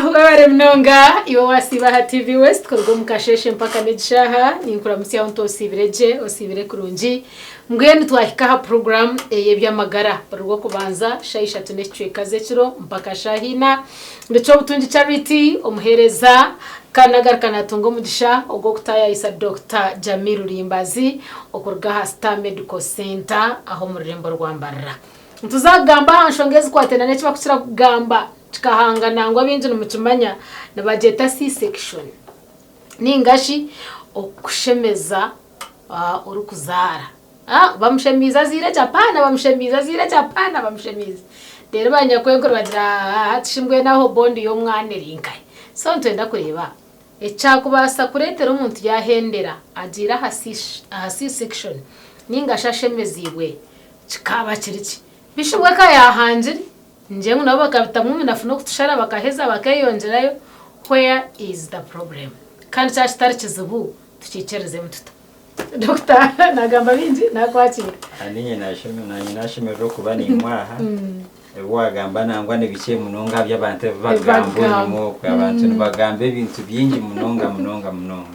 Webare munonga iwe wasiiba aha TV West kuruga omu kasheeshe mpaka n'ekishaaha. Ninkuramutsya nti osiibire gye, osiibire kurungi. Mbwenu twahika aha puroguraamu ey'eby'amagara buri Rwokubanza shaaha ishatu n'ekicweka z'ekiro mpaka shaaha ina. Ndi Kyobutungi Charity, omuheereza kandi nagaruka natunga omugisha ogw'okutaayaayisa Dokita Jamil Rulimbazi okuruga aha Star Medical Centre aha omu rurembo rwa Mbarara. Nituza kugamba aha nshonga ezikwataine n'eki barikukira kugamba kikahanga nangwa abaingi nimukimanya nibagyeta C-section ninga shi okushemeza orikuzaara. Bamushemiize azaire gye apaana, bamushemiize azaire gye apaana, bamushemiize. Reero banyakwenkuru bagira hati shi mbwenu aho bondi y'omwana eri nkahi? So nitwenda kureeba ekyakubaasa kureetera omuntu yaahendera agiire aha C-section ninga shi ashemeziibwe kikaaba kiri ki? Bishobwa eka yaahangire Ngira ngu nabo bakabitamu omunafu n'okutushara bakaheza bakeyongyerayo where is the problem? Kandi kyaba kitari kizibu tukikyirizemu tuta? Doctor nagamba bingi nakwakira. Ninye nashemererwa okuba naimwe aha. Ebi wagamba nangwa ni bikye munonga aha by'abantu ebi bagamba enyima okwe. Abantu nibagamba ebintu bingi munonga munonga munonga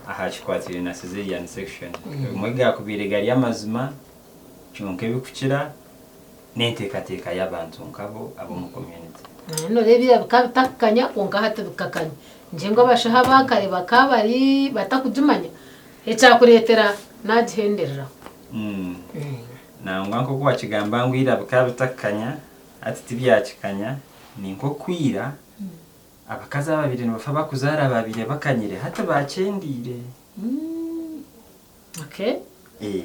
aha kikwatiraine na Caesarean section. Ebimwe gakubaire gari amazima Kyonka ebikukira n'enteekateeka y'abantu nkabo ab'omu community. Noreeba ira bikaba bitakukanya kwonka hati bikakanya. Ngira ngu abashaho aba kare bakaba bari batakugimanya ekyakureetera nagihendereraho. Nangwa nk'oku wakigamba ngu ira bikaba bitakukanya hati tibyakikanya, ni nk'oku ira abakazi ababaire nibafa bakuzaara babaire bakanyire hati bakyendeire. Okay. Eeh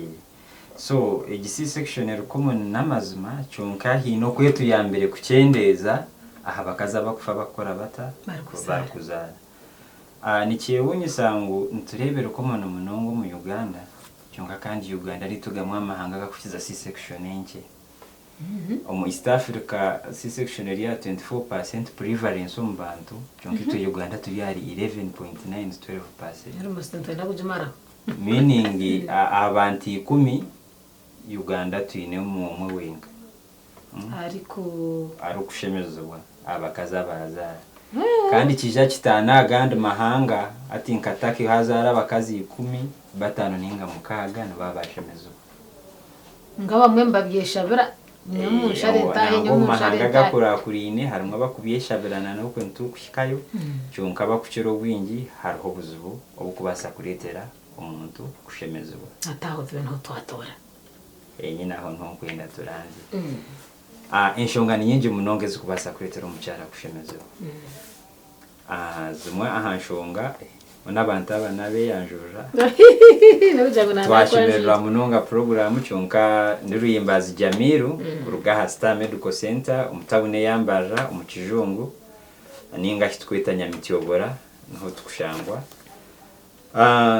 so egi C section eri common namazima kyonka haine oku etuyambire kukyendeeza aha bakazi abakufa bakukora bata? Barikuzaara. Nikyewunyisa ngu nitureeba eri common munonga omu Uganda kyonka kandi Uganda nitwe gamwe aha mahanga agakukiza C section enkye. Omu East Africa C section eri aha 24% prevalence omu bantu kyonka itwe Uganda turi ahari 11.9 to 12%. Almost nitwenda kugimaraho. Meaning aha bantu ikumi, Uganda twinemu omwe wenka Ariku. Arikushemezibwa abakazi abazaara. Kandi kiija kitaana aha gandi mahanga, hati nka Turkey hazaara abakazi ikumi, bataano ninga mukaaga nibaba bashemezibwa. Ngu abamwe nibabyeshabira, nyowe munshare ntaahe, Nangwa nyowe omu munshare mahanga ntaahe. agakurakuraine harimu abakubyeshabirana n'okwe nitukuhikayo, kyonka abakukira obwingi hariho obuzibu obukubaasa kureetera omuntu kushemezibwa. Hati aho tube niho twatoora. Enyine aho niho nkwenda turanzye. Enshonga ni nyingi munonga ezikubaasa kureetera omukyara kushemezibwa. Zimwe aha nshonga, mbwenu abantu aba n'abeeyanjurira. Twashemererwa munonga puroguraamu kyonka ndi Ruhimbazi Jamiru kuruga aha Star Medical Centre omu tawuni eya Mbarara omu kijungu ninga shi tukweta Nyamityobora niho tukushangwa.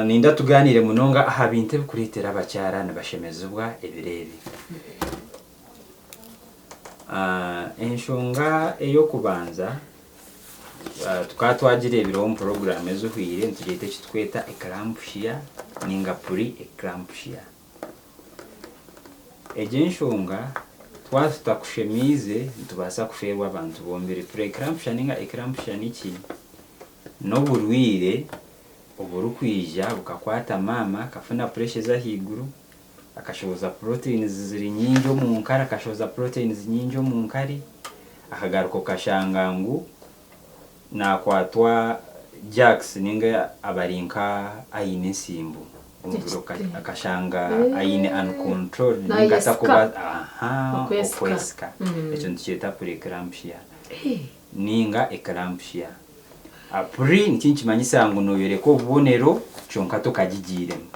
Ninda tugaaniire munonga aha bintu ebikureetera abakyara nibashemezibwa ebiro ebi. Enshonga ey'okubanza Tukaba twagireebireho omu puroguraamu ezihweire nitugyeta eki turikweta eclampsia ninga pre-eclampsia. Egyo enshonga twaba tutakushemeize nitubaasa kufeerwa abantu bombiri. Pre-eclampsia ninga eclampsia niki? N'oburwaire oburikwija bukakwata maama akafuna puresha ez'ahaiguru, akashohoza proteins ziri nyingi omu nkari, akashohoza proteins nyingi omu nkari, akagaruka okashanga ngu nakwatwa jerks ninga aba ari nka aine ensimbo omubiri akashanga aine uncontrolled ninga atakuba aha okwesika ekyo nitukyeta pre-eclampsia ninga eclampsia. Pre nikyo nikimanyisa ngu noyoreka obubonero kyonka tokagigiiremu.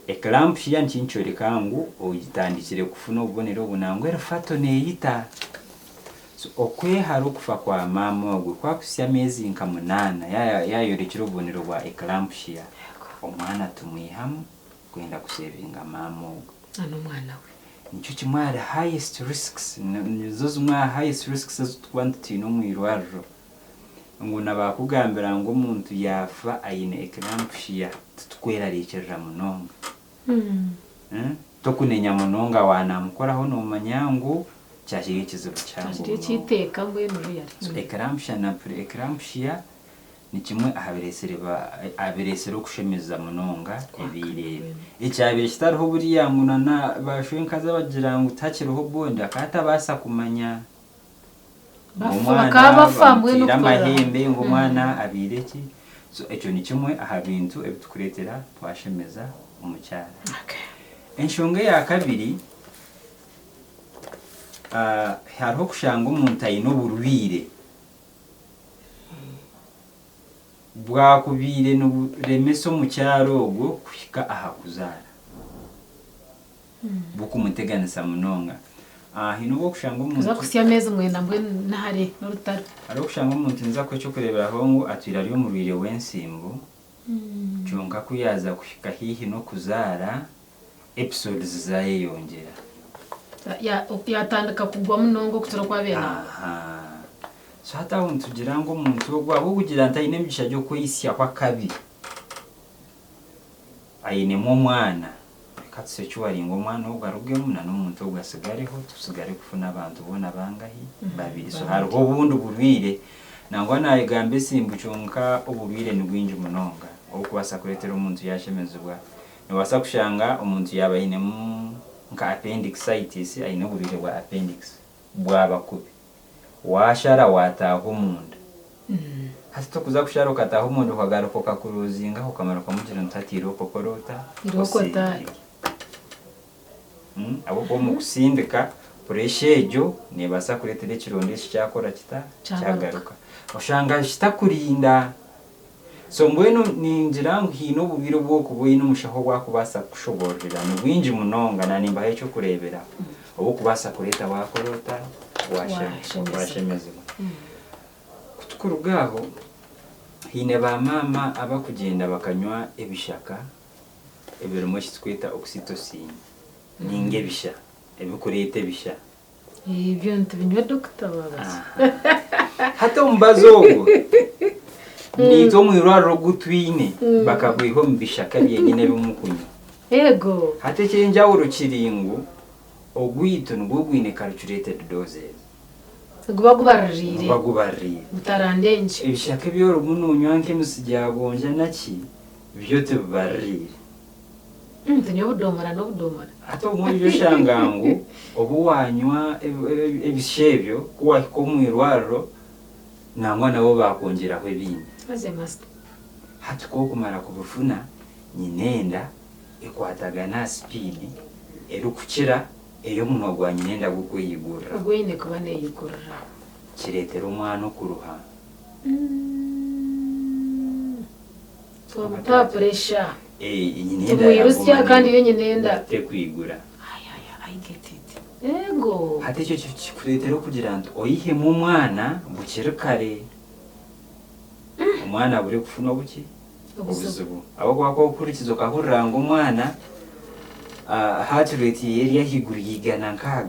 Eclampsia nikyo nikyoreka ngu otandikire kufuna obubonero obu nangwa erifato neyita. So okwehara okufa kwa maama ogwe kwakuhitsya ameezi nka munaana yayorekire obubonero bwa eclampsia omwana tumwihamu kwenda kusevinga maama ogwe. N'omwana we. Nikyo kimwe ahari highest risks, nizo zimwe aha highest risks ezi turikuba nitutiina omu irwariro. Ngu na baakugambira ngu omuntu yaafa aine eclampsia titukwerarikirira munonga. Tokunenya munonga waanamukoraho noomanya ngu. Kyakiri ekizibu kihango Kyakiri munonga. eky'eiteeka mbwenu really. So eclampsia na pre-eclampsia ni kimwe aha bireetsire aha bireetsire okushemeza munonga ebiire ebi. Ekyabaire kitariho buriya ngu na na ba shwenkazi abagira ngu tihakiriho bond akaba atabaasa kumanya ngu Bafa omwana bakaba bafa mbwenu bamutiire okukorera amahembe ngu omwana abaire ki. So ekyo ni kimwe aha bintu ebitukureetera twashemeza omukyara. Okay. Enshonga eya kabiri, Hariho okushanga omuntu aine oburwaire bwakubaire niburemesa omukyara ogwo kuhika aha kuzaara, bukumuteganisa munonga. Haine obu orikushanga Kuza omuntu. kuhitsya ameezi mwenda mbwenu nahare n'orutaro. Hariho okushanga omuntu ninza kuha eky'okureeberaho ngu atwire ari omurwaire w'entsimbu kyonka ku yaaza kuhika haihi n'okuzaara, episodes zayeyongyera. Yatandika kugwa munonga okukira oku abaire nagwa. Aha. So hati aho nitugira ngu omuntu ogwo ahabw'okugira nti aine emigisha gy'okwehitsyaho akabi, ainemu omwana, reka tusecuwaringe omwana ogwo arugemu na n'omuntu ogwo atsigareho, tutsigare kufuna abantu boona bangahi? Babiri. So hariho obundi burwire, nangwa nayegamba esimbu kyonka oburwire nibwingi munonga obukubaasa kureetera omuntu yashemezibwa. Noobaasa kushanga omuntu yaaba ainemu nka appendicitis, aine oburwaire bwa appendix bwaba kubi, waashara waataaha omunda. Hati torikuza kushara okataaha omunda okagaruka okakuruuzingaho okamara okamugira ngu hati irooko okore ota? Irooko otaahe. Osindike. Ahabw'okuba omu kusindika, puresha egyo neebaasa kureetera ekironda eki kyakora kita? Kyagaruka. Kyagaruka. Oshanga kitakurinda. So mbwenu ningira ngu haine oburwaire obu orikuba oine omushaho obu arikubaasa kukushoboororera ni bwingi munonga na nimbaha eky'okureeberaho oburikubaasa kureeta waakora ota? Waashemezibwa. Ku tukuruga aho, haine ba maama abarikugyenda bakanywa ebishaka ebirimu eki turikweta oxytocin ninga ebisha, ebirikureeta ebisha. Ebyo nitubinywa dokita babaza. Hati omubazi ogwo naitwe omu irwariro ogu twine bakagwiha omu bishaka byenyine ebi mukunywa. Ego. Hati eky'enjawulo kiri ngu ogwaitu nigwo gwine calculated doses. Niguba gubaririire. Niguba gubaririire. Gutarandengye. Ebishaka ebi orimu nonywa nk'emisi gya gonja naki, byo tibibaririire. Tunywa obudomora n'obudomora. Hati obumwe oija oshanga ngu obu wanywa ebisha ebyo ku wahika omu irwariro nangwa nabo bakwongyeraho ebindi. Maze master. Hati ku okumara kubifuna nyina enda ekwatagana aha sipiidi erikukira ey'omunwa gwa nyina enda gukweyigurira. Ogwo eine kuba neyigurira. Kireetera omwana okuruha. Twamuta pressure. Tumwirusya kandi yo nyina enda. Tekwigura. Ayaya I get it. Ego. Hati ekyo kikureetera okugira nti oyihemu omwana bukiri kare. Omwana abure kufuna obuki? Obuzibu. Ahabw'okuba ku orikuhurikiza okahurira ngu omwana heart rate ye eri ahaiguru ya 106.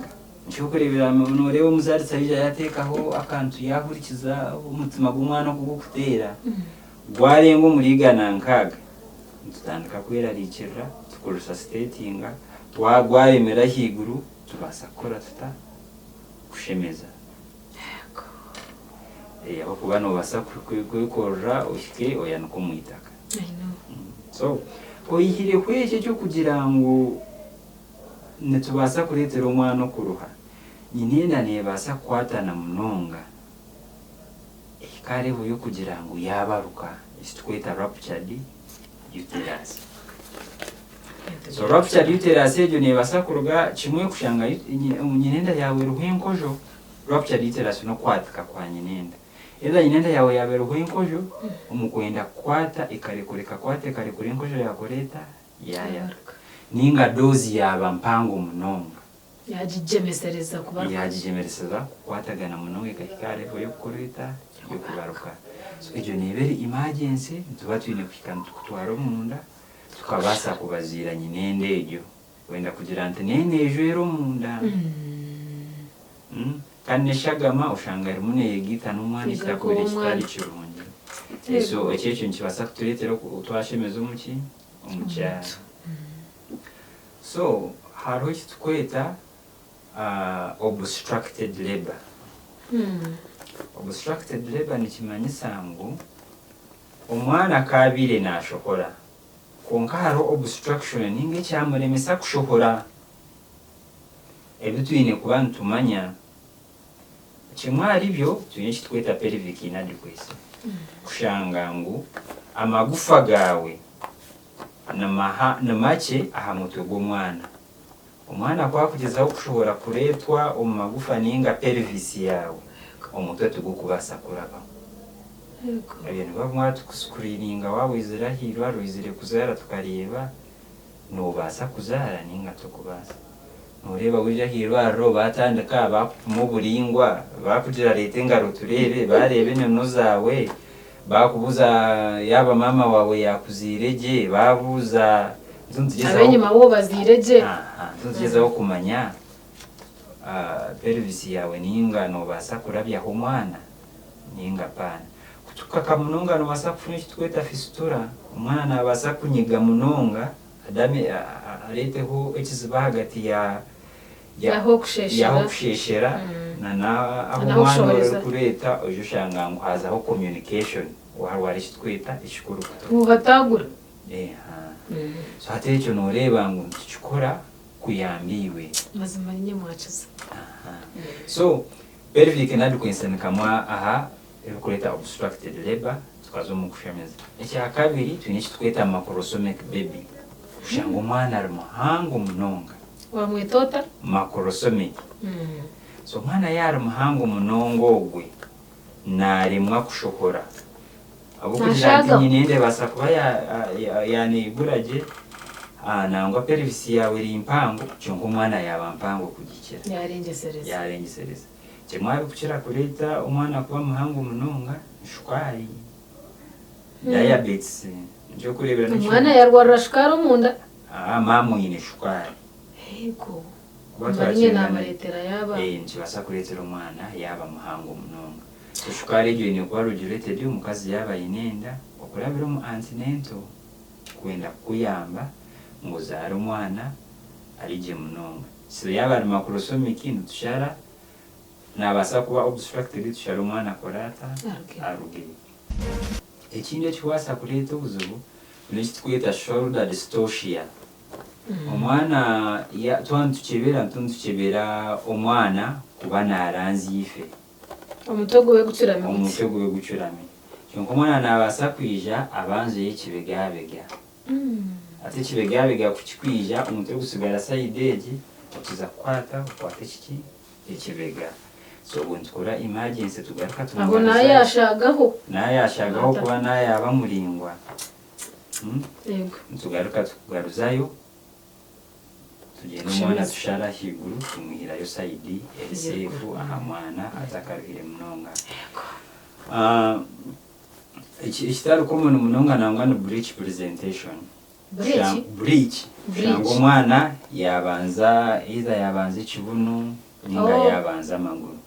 Eky'okureebera nooreeba omuzaarisa yaija yaateekaho akantu yaahurikiza omutima gw'omwana oku gurikuteera. Gwarenga omuri 106, nitutandika kwerarikirira, tukuresuscitatinga, gwaremera ahaiguru tubaasa kukora tuta? Kushemeza. Ahabw'okuba noobaasa kwekorera ohike oyanike omu itaka. So, oyihireho ekyo eky'okugira ngu nitubaasa kureetera omwana okuruha, nyina enda neebaasa kukwatana munonga. Ehika level y'okugira ngu yaabaruka, eki turikweta ruptured uterus. So ruptured uterus egyo neebaasa kuruga kimwe kushanga nyinenda yaawe eriho enkojo, ruptured uterus n'okwatika kwa nyinenda. Either nyinenda yaawe yaaba eriho enkojo, omu kwenda kukwata ekarekura ekakwata ekarekura enkojo yaakora eta? Yaayaruka. Nainga dose yaaba mpango munonga. Yaagigyemesereza kubaruka. Yaagigyemesereza kukwatagana munonga ekahika aha level y'okukora eta? Y'okubaruka. So egyo neeba eri emergency, nituba twine kuhika nitukutwara omunda tukabaasa kubaziira nyina enda egyo. Kwenda kugira nti n'eneejwera omunda. Kandi n'eshagama oshanga erimu neeyegaita n'omwana ekitakubaire kitari kirungi. So ekyo ekyo nikibaasa kutureetera twashemeza omu ki? Omu kyaro. So hariho eki turikweta Obstructed labour. Obstructed labour nikimanyisa ngu omwana ku abaire naashohora kwonka hariho obstruction nainga ekyamuremesa kushohora. Ebi twine kuba nitumanya, kimwe ahari byo twine eki turikweta pelvic inadequacy, kushanga ngu amagufa gaawe ni makye aha mutwe gw'omwana. Omwana ku akugyezaho kushohora kureetwa omu magufa nainga pelvis yaawe, omutwe tigurikubaasa kurabamu. Ebyo nibyo bimwe tukuscreeninga waaba oizire aha irwariro oizire kuzaara tukareeba noobaasa kuzaara nainga torikubaasa. Nooreeba waija aha irwariro baatandika baakupima oburaingwa, baakugira reeta engaro tureebe, baareeba enono zaawe, baakubuuza yaaba maama waawe yaakuzaire gye, baabuuza Ab'enyima bo obazaire gye. Aha, nitugyezaho kumanya pelvis yaawe nainga noobaasa kurabyaho omwana nainga apaana. Kutukaka munonga noobaasa kufuna eki turikweta fisitura, omwana naabaasa kunyiga munonga adame areeteho ekizibu ahagati ya y'ah'okusheeshera na n'ahu omwana orikureeta oije oshanga ngu haazaho communication waarwara eki turikweta ekikurukuto. Bubatagura. So hati ekyo nooreeba ngu nitukikora kuyamba iwe. Mazima niinye mwakiza. So pelvic inadequacy ni kamwe aha ebirikureeta obstructed labour tukaza omu kushemeza. Ekyakabiri twine eki turikweta macrosomic baby, kushanga omwana ari muhango munonga. Wamweta ota? Macrosomic. So omwana yaaba ari muhango munonga ogwe naaremwa kushohora. Ahabw'okugira nti Naashagaho. nyine ndebaasa kuba yaaneigura gye, nangwa pelvis yaawe eri mpango kyonka omwana yaaba mpango kugikira. Yaarengyesereza. Yaarengyesereza. Kimwe aha birikukira kureeta omwana kuba muhango munonga ni shukaari, diabetes. Nikyo orikureebera n'ekyo. Omwana yaarwarira shukaari omunda? Maama oine shukaari. Eego. Kuba Mba niinye twakirira naamureetera yaaba. Nikibaasa kureetera omwana yaaba muhango munonga. Shukaari egyo eine kuba regulated omukazi yaaba aine enda okurabira omu antenatal kwenda kukuyamba ngu ozaare omwana ari gye munonga. So yaaba ari macrosomic nitushara nabaasa kuba obstructed tushare omwana akore ata? Arugeyo. Ekindi ekikubaasa kureeta obuzibu nekiturikweta shoulder dystocia. Omwana twaba nitukyebera nituba nitukyebera omwana kuba naranzya ife. Omutwe gube gucurami guti. Omutwe gube gucurami. Kyonka omwana naabaasa kwija abanzeyo ekibegabega. Hati ekibegabega ku kikwija omutwe gusigara sayidi egi, okiza kukwata okwata ekiki? Ekibega. So obwo nitukora emergency tugaruka Aho tumugaruzayo. naayashaagaho. Naayashaagaho kuba naayaba muraingwa. Yego. Nitugaruka tukugaruzayo. Tugyenda omwana tushara ahaiguru tumwihirayo sayidi eri seefu aha mwana atakaruhire munonga. Ekitari common munonga nangwa ni breech presentation. Breech? Kushanga omwana yabanza either yabanza ekibunu ninga yabanza amaguru.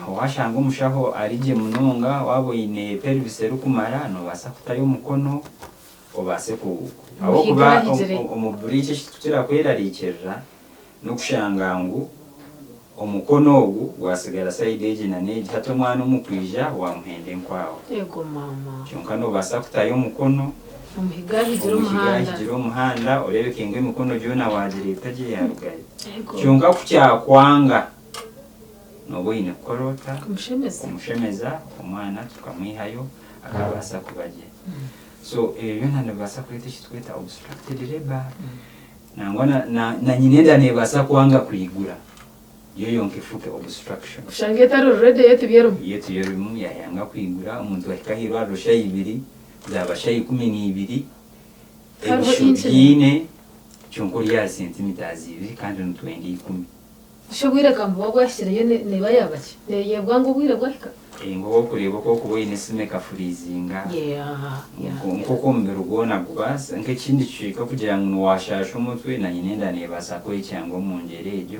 Aho washanga omushaho ari gye munonga waaba oine pelvis erikumara nobaasa kutayo omukono obaase ku ahabw'okuba Muhigahigire. omu buriiki eki tukira kwerarikirira n'okushanga ngu omukono ogu gwasigara sayidi egi na n'egi hati omwana omu kwija wamuhenda enkwawa. Ego maama. Kyonka nobaasa kutayo omukono Omuhigahigire omuhanda. omuhigahigire omuhanda oreebeke ngu emikono gyona wagireeta gye yarugayo. Ego. Kyonka ku kyakwanga nooba oine kukora ota? Kumushemeza. Kumushemeza omwana tukamwihayo akabaasa kuba gye. So ebyo byona nibibaasa kureeta eki turikweta obstructed labour. Nangwa na, na, na nyina enda neebaasa kwanga kwigura, yo yonka efuuke obstruction. Oshange etari ready yo tiba erimu. Yo tiba erimu yaayanga kwigura, omuntu ahika aha irwariro shaaha ibiri, zaaba shaaha ikumi na ibiri, Hariho ebisho incident. biine, kyonka ori aha centimetres ibiri kandi nitwenda ikumi. Shi obwire ka buba bwahikireyo neeba yaaba ki? Neeyebwa ngu obwire bwahika? Nk'oku orikureeba oku orikuba oine esimu ekafuriizinga, nk'oku omubiri gwona gubaasa, nk'ekindi kicweka kugira ngu niwaashaasha omutwe, na nyina enda neebaasa kwekyanga omu ngyera egyo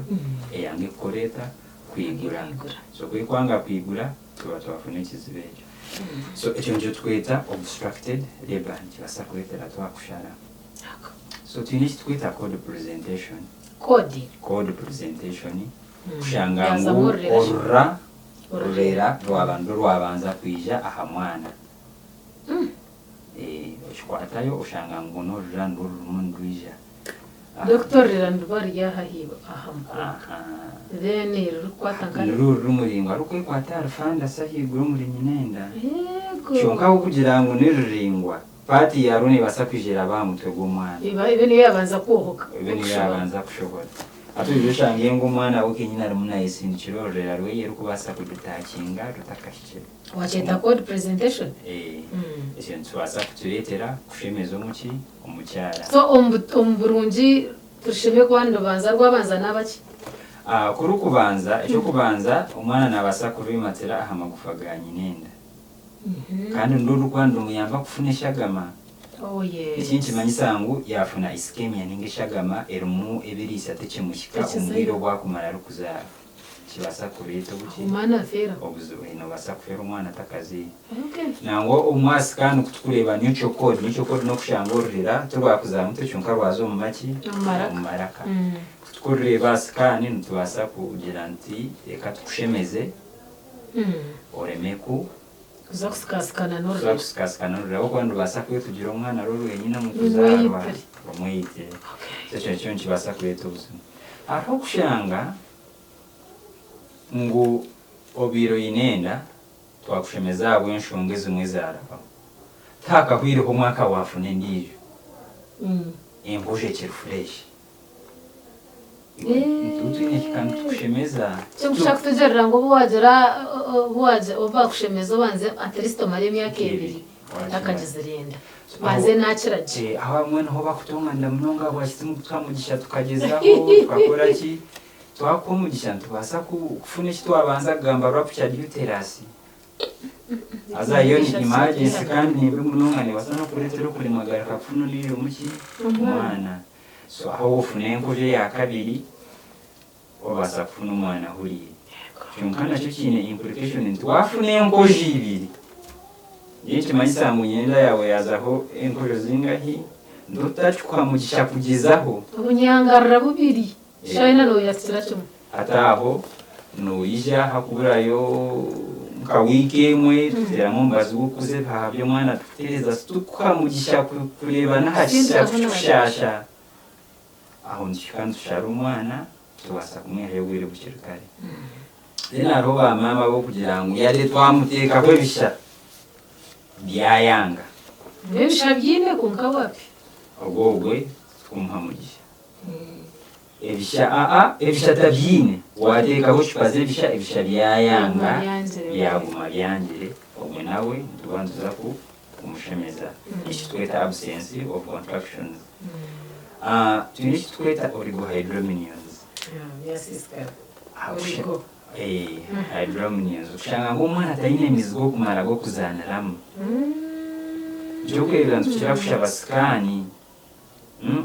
eyange kukora eta? Kwigura. So ku erikwanga kwigura, tuba twafuna ekizibu ekyo. So ekyo nikyo turikweta obstructed labour, nikibaasa kureetera twakushara. So twine eki turikweta code presentation. Kodi? Code presentation. Kushanga Yazamu ngu orurera shi? orura Orurera. orurera rwaba nirwo rwabanza kwija aha mwana. Okikwatayo oshanga ngu n'orurera nirwo rurimu nirwija. Dokita orurera niruba ruri aha aha mukono. Then rurikukwata nka Nirwo ruri muraingwa rurikwekwata ahari fandasi ahaiguru omuri nyinenda. Yego. Kyonka ahabw'okugira ngu ni ruraingwa, paati yaarwo neebaasa kwija eraba aha mutwe gw'omwana. Ebe niyo yaabanza kwohoka. Ebe niyo yaabanza kushohora. Hati oija oshange ngu omwana we kenyini arimu naayesindikira orurera rweye rurikubaasa kuditakinga rutakahikire. Wakyeta code presentation? Ekyo nikibaasa kutureetera kushemeza omuki? Omukyara. So omu burungi turushemeye kuba nirubanza rwabanza naaba ki? Ku rukubanza, eky'okubanza omwana naabaasa kurwimatira aha magufa ga nyinenda. Kandi nirwo rurikuba nirumuyamba kufuna eshagama. Oh yes. Eki nikimanyisa ngu yaafuna ischemia ninga eshagama erimu ebiriisa tekimuhika omu Tekizayo. bwire obu akumara arikuzaara. Kibaasa kureeta obuki? Omwana afeeraho. Obuzibu. Noobaasa kufeera omwana atakazaire. Okay. Nangwa omu scan ku tukureeba nuchal cord, nuchal cord n'okushanga orurira tirwakuza aha mutwe kyonka rwaza omu maki? Omu maraka. Omu maraka. Ku tukurureeba aha scan nitubaasa kugira nti reka tukushemeze oreme ku Kuza kusikasikana kuza n'orurira. kusikasikana n'orurira ahabw'okuba nirubaasa kwetugira omwana rwo rwenyine omu kuzaarwa Rumweyitire. rumweyitire. Okay. Ekyo nakyo nikibaasa kureeta obuzibu. Hariho okushanga ngu obaire oine enda twakushemeza ahabw'enshonga ezimwe ezarabaho. Tihakahwireho omwaka waafuna endiijo. Enkojo ekiri fresh. Nituba twine ekika nitukushemeza. Kyo kutugerera ngu obu wagira obu wagira obu bakushemeza obanze at least omare emyaka 2 otakagizire enda. Banze nakira gye. Aho abamwe niho bakutonganira munonga bwaki timukutuha mugisha tukagyezaho tukakora ki? Twakuha omugisha nitubaasa kufuna eki twabanza kugamba ruptured uterus. Haza yo ni emergency kandi nimbi munonga neebaasa n'okureetera okuremwa garuka kufuna ondiijo muki? Omwana. So aho ofuna enkojo eya kabiri obaasa kufuna omwana ahuriire. Kyonka nakyo kiine implication nti waafuna enkojo ibiri, nikimanyisa ngu nyenda yaawe yaazaho enkojo zingahi? Nitutakikuha mugisha kugyezaho. Obunyangarira bubiri. Shaina noyakira kimwe. Hati aho noija hakuburayo nka wiiki emwe tuteeramu omubazi gw'okukuza ebihaha by'omwana tukuteereza tukuha mugisha kureeba n'aha kisha kushasha. Aho nituhika nitushara omwana tubaasa kumwihayo obwire bukiri kare. Then hariho ba maama b'okugira ngu yade twamuteekaho ebisha byayanga. Ebisha byine kwonka wapi? Ogwo ogwe tukumuha mugisha. Ebisha aa ebisha tabyine wateekaho ecupa z'ebisha ebisha byayanga Byangire. Byaguma byangire ogwe nawe nituba nituza kumushemeza eki tweta absence of contractions. Twine eki tweta oligohydramnios. Byasisikara. Ah, Oligo. Hydramnios kushanga ngu omwana taine mizi g'okumara g'okuzaaniramu. Ekyokureebera nitukira kushaba scan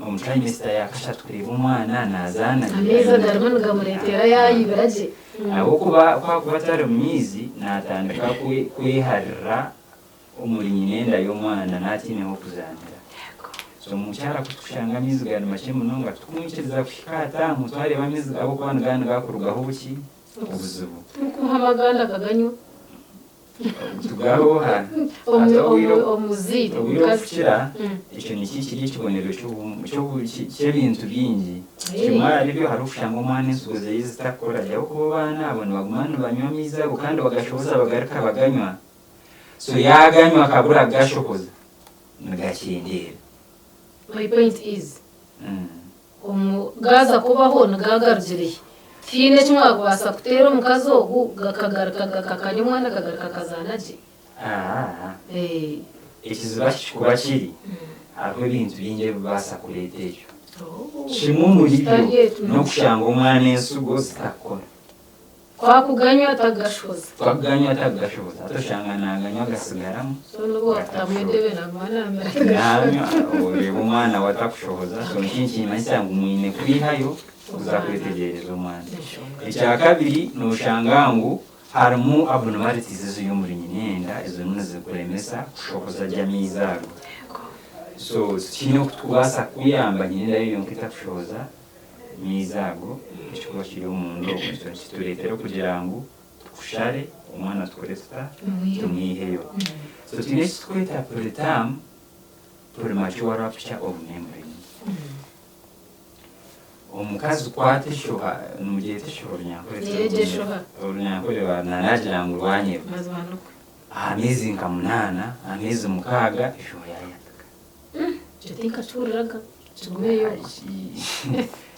omu trimester ya kashatu kureeba omwana nazaana. Amaizi agarimu nigamureetera yayibira gye. Ahabw'okuba kwakuba atari mu maizi natandika kweharira omuri nyina enda y'omwana naatiineho okuzaanira. So omukyara kutukushanga amaizi gari makye munonga tukumwikiriza kuhika aha taamu twareeba amaizi ahabw'okuba nigaba nigakurugaho obuki obuzibu. Turikumuha amaganda akaganywa. Tugaroha. Ate Omuziire. Obwire obukukira ekyo nikyo kiri ekibonero ky'ebintu bingi. Kimwe ahari byo hariho okushanga omwana ensigo zeye zitakukora gye ahabw'okuba abaana abo nibaguma nibanywa amaizi ago kandi bagashohoza bagaruka baganywa. So yaaganywa akabura kugashohoza nigakyendeera. My point is omu gaaza kubaho nigagarugirehe tihaine eki mwakubaasa kuteera omukazi ogu gakagaruka gakakanya omwana akagaruka akazaana gye? Ah, ekizibu kikuba kiri hariho ebintu bingi ebibaasa kureeta ekyo. Kimwe omuri byo Kitari ekyo. N'okushanga omwana ensigo zitakukora. Kwakuganywa atagashoza. Twakuganywa atagashoza ate oshanga naganywa agasigaramu. So nubwo wakutamu edebe naguma namira. Nanywa oreeba omwana we atakushohoza. So nikyo nikimanyisa ngu mwine kwihayo kuza kwetegyereza omwana. Ekya kabiri noshanga ngu harimu abnormalities eziri omuri nyina enda ezirimu nizikuremesa kushohoza gye amaizi ago. So tikiine okutukubaasa kukuyamba nyina enda yo yonka etakushohoza. maizi ago ekikuba kiri omunda okwo nikyo nikitureetera okugira ngu tukushare omwana tukore tuta? Tumwiheyo. So twine eki turikweta preterm premature rupture of membranes. Omukazi ku ata eshoha, nimugyeta eshoha orunyankore? Egyo eshoha. Orunyankore naagira ngu rwanyeba. Mazima nikwo. Aha meezi nka munaana, ameezi mukaaga eshoha yaayatika. Ekyo tinkakihuriraga, kigumeyo okwo.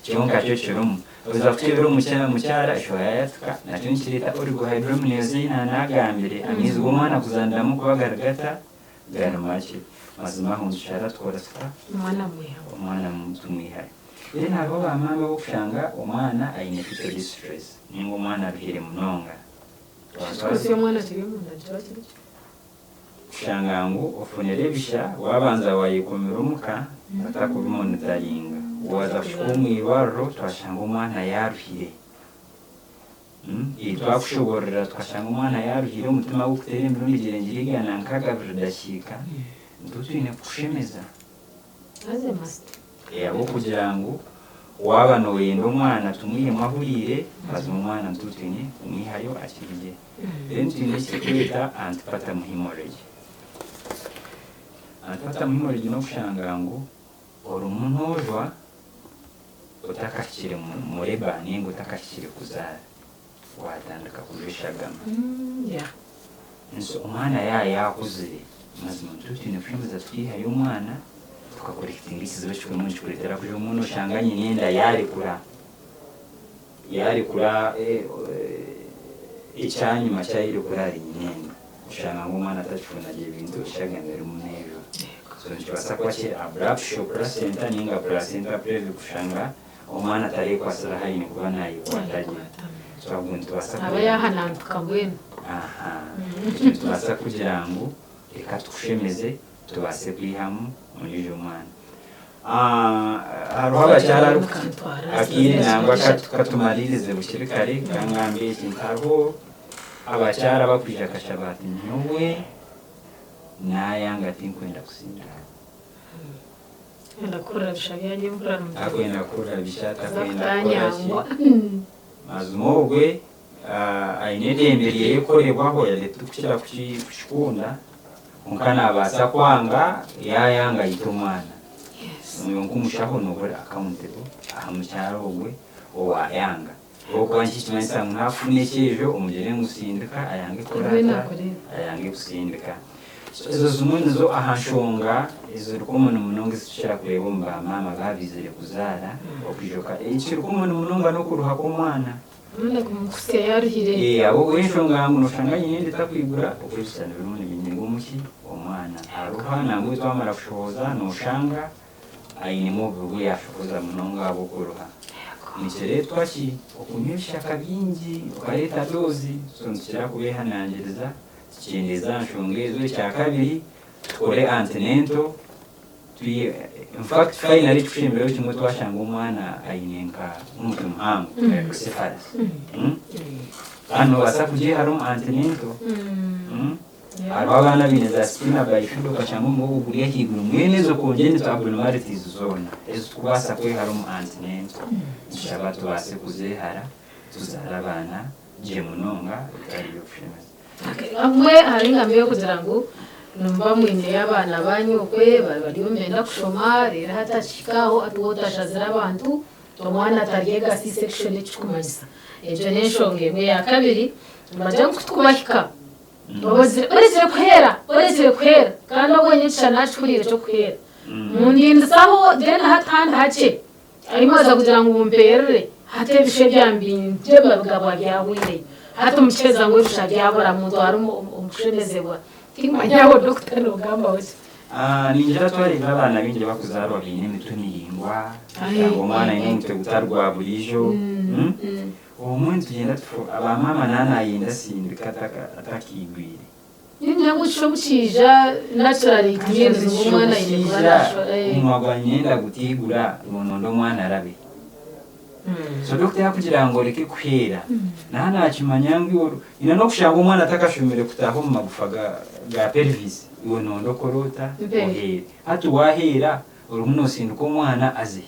Kyonka kyo kirimu. Oza kukyebera omukyara eshoha yaayatika, nakyo nikireeta oligohydramnios ei naanagambire, amaizi g'omwana kuzaniramu kuba gari gata? Gari makye. Mazima aho nitushara tukora tuta? Omwana mwihaho. Omwana tumwihayo. Then hariho ba maama ab'okushanga omwana aine fetal distress ninga omwana aruhire munonga. Ekikosi omwana kiri omunda nikiba kiri ki? Kushanga ngu ofunire ebisha wabanza wayekumira omuka batakubimonitaringa. Waza kuhika omu irwariro twashanga omwana yaruhire. Twakushobororera tukashanga omwana yaruhire omutima gukuteera emirundi girengire igana nkaga buri dakiika, nitwo twine kukushemeza. Ahabw'okugira ngu waaba nooyenda omwana tumwihemu ahuriire, mazima omwana nitwo twine kumwihayo akiri gye. Then twine eki turikweta antepartum hemorrhage. Antepartum hemorrhage n'okushanga ngu orimu noojwa otakahikire mu labour ninga otakahikire kuzaara, waatandika kujwa eshagama. Omwana yaaba yaakuzire, mazima nitwe twine kushemeza tukiihayo omwana tukakorekitinga ekizibu ekirimu nikikureetera kujwa omwana oshanga nyina enda yaarekura, yaarekura ekyanyima ki ayirekura ahari nyina enda, oshanga ngu omwana atakifuna gye ebintu eshagama erimu neejwa. So nikibaasa kuba kiri abruptio placenta ninga placenta previa kushanga omwana atareekwatsire ahu aine kuba naayekwata gye. So ahobwe nitubaasa Aba yaahanantuka mbwenu. Aha. Ekyo nitubaasa kugira ngu reka tukushemeze tubaase kwihamu ondiijo mwana. Hariho abakyara akaire nangwa katumariirize bukiri kare kangambe eki nti hariho abakyara abakwija akashaba ati nyowe naayanga tinkwenda kusindika. Kwenda kuhurira bisha byangye mpurira ni Takwenda kuhurira bisha, takwenda kukora ki. Mazima ogwe aine edembe ryeye kukorebwaho yade titukukira kukikunda kwonka nabaasa kwanga yayanga ayite omwana. Iwe nk'omushaho noba ori accountable aha mukyara ogwe owayanga. Ahabw'okuba nikikimanyisa ngu naakufuna ekyejo omugire ngu sindika ayange kukora ata? Ayange kusindika. So ezo zimwe nizo aha nshonga eziri common munonga ezi tukira kureeba omu ba maama ababaizire kuzaara okwijuka. Ekiri common munonga n'okuruha kw'omwana. Omwana kumukutsya yaruhire. Ahabw'okuba enshonga ngu noshanga nyina enda etakwigura okwejusya nibirimu nibinyega omuki? Omwana. Aruha nangwa obu twamara kushohoza noshanga ainemu obubi bu yaashohoza munonga ahabw'okuruha. Nikireetwa ki? Okunywa ebishaka bingi okareeta doozi. So nitukira kubeehanangiriza tukyendeeze aha nshonga ezo. Ekyakabiri, tukore antenatal, in fact finally ekirikushemberayo kimwe twashanga omwana aine nka omutwe muhango, hydrocephalus, kandi noobaasa kugyehara omu antenatal. Hariho abaana abaine za spina bifida okashanga omugogo guri ahaiguru mbwenu ezo congenital abnormalities zoona ezi tukubaasa kwehara omu antenatal nitushaba tubaase kuzehara tuzaare abaana gye munonga ebitari by'okushemeza. Hamwe hariho engamba ey'okugira ngu nimuba mwineyo abaana baanyu okwe bari nibenda kushoma reero hati akihika aho ati waaba otashazire abantu omwana ataryega C-section ekirikumanyisa egyo n'enshonga emwe. Eya kabiri nibagira ngu kutukubahika Orekire kuheera, orekire kuheera kandi obwo nyekisha nakihuriire ekyokuheera. Mundindisaho then hati handi hakye ahi mwaza kugira ngu mumpeerere hati ebisha ebyambingye bigabwa byahwireyo. Hati mukiheza ngu ebisha byabura muntware omu kushemezebwa. Tikumanya aho dokita nogambaho ki? Ningira twareeba abaana baingi abarikuzaarwa baine emitwe miraingwa, oshanga omwana aine omutwe gutari gwa buriijo. Obumwe nitugyenda tufa ba maama naaba nayenda asindike atakaigwire. Ningira ngu ekisha obukiija naturally it means ngu omwana aine kuba nashwa. Omunwa gwa nyina gutaigura ngu nonda omwana arabe. So doctor yakugira ngu oreke kuheera naaba nakimanya ngu iwe ori nokushanga omwana atakashomire kutaaha omu magufa ga pelvis iwe nonda okore ota? Oheere. Hati waheera orimu nosindika omwana aze.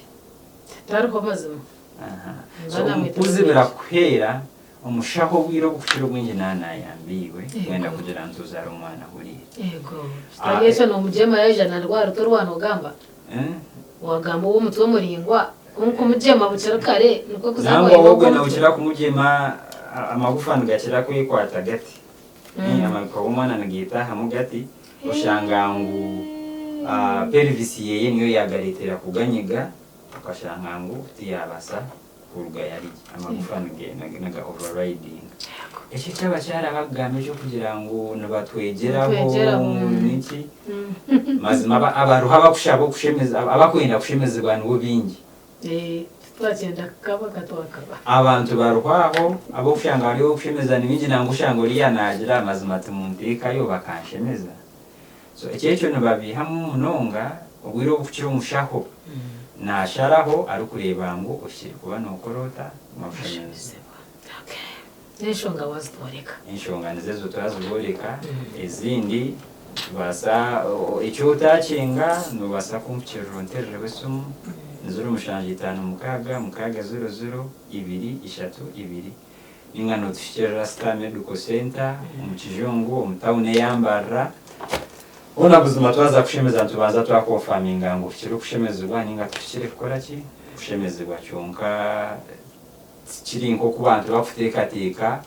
Tariho mazima. Aha. So omu kuzibira kuheera, omushaho obwire obukukira obwingi naaba nayamba iwe kwenda kugira nti ozaare omwana ahuriire. Yego. Kitari ekyo nomugyema yaija narwara otorwa nogamba? Wagamba ow'omutwe muraingwa kwonka omugyema bukiri kare nikwo kuza ngu Nangwa aine wowe ogw'omutwe. nokira kumugyema amagufa nigakira kwekwata gati. Amagufa g'omwana nigetaahamu gati oshanga ngu pelvis yeye niyo yagaretera kuganyiga okashanga ngu tiyabasa kuruga yari gye. Amagufa niga overridinga. Ekyo eky'abakyara bakugamba eky'okugira ngu nibatwegyeraho ngu niki, mazima abariho abakushaba okushemeza, abakwenda kushemezibwa nibo baingi. Abantu bariho aho ab'okushanga bari ow'okushemeza ni baingi nangwa oshanga oriya naagira mazima timunteekayo bakanshemeza. So ekyo ekyo nibabiihamu munonga obwire obukukira omushaho naasharaho arikureeba ngu ohikire kuba nookora ota? Nooshemezibwa. N'enshonga waazitworeka. Enshonga nizo ezo twazibooreka. Ezindi nitubaasa eki otaakyenga noobaasa kumpikirira onteerereho esimu ni ziro mushanju itaano mukaaga mukaaga ziro ziro ibiri ishatu ibiri nainga nootuhikirira Star Medical Centre omu Kijungu omu tawuni eya Mbarara. Hoona buzima twaza kushemeza nitubanza twakonfaminga ngu ohikire kushemezibwa nainga tohikire kukora ki? Kushemezibwa kyonka Tikiri nk'oku bantu bakuteekateeka.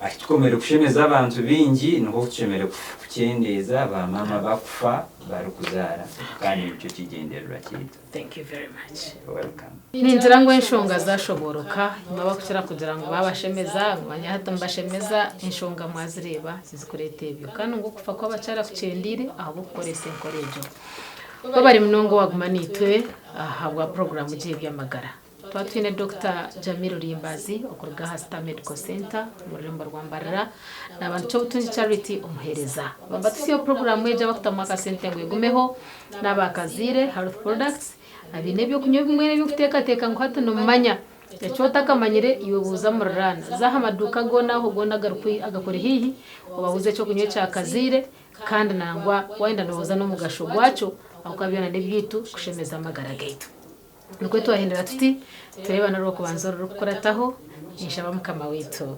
Ahi tukomire kushemeza abantu baingi, niho tushemereire kukyendeeza ba maama bakufa barikuzaara kandi nikyo kigyendererwa kyaitu. Thank you very much. You're welcome. Ningira ngu enshonga zashobooroka, imwe abakukira kugira ngu babashemeza, ngu manya hati nibashemeza, enshonga mwazireeba zizikureeta ebyo. Kandi ngu okufa kw'abakyara kukyendeire ahabw'okukoresa enkora egyo. Webare munonga owaguma naitwe ahabwa puroguraamu gye y'eby'amagara. Twaba twine Dokita Jamil Rulimbazi okuruga aha Star Medical Centre omu rurembo rwa Mbarara na Bantu Ky'obutungi Charity omuheereza. Bambatisyeho puroguraamu egi abakutamu akasente ngu egumeho n'aba Kazaire Health Products abaine eby'okunywa ebimwe n'eby'okuteekateeka ngu hati nomumanya. Eki otakamanyire iwe buuza muriraana. Za aha maduuka goona aho goona agakuri haihi obabuuze eky'okunywa ekya Kazaire kandi nangwa wayenda noobuuza n'omugasho gwakyo ahabw'okuba byona n'ebyaitu kushemeza amagara gaitu. Nikwo twahindura tuti, tureeba n'orw'okubanza orurikukurataho, ninshaba Mukama waitu.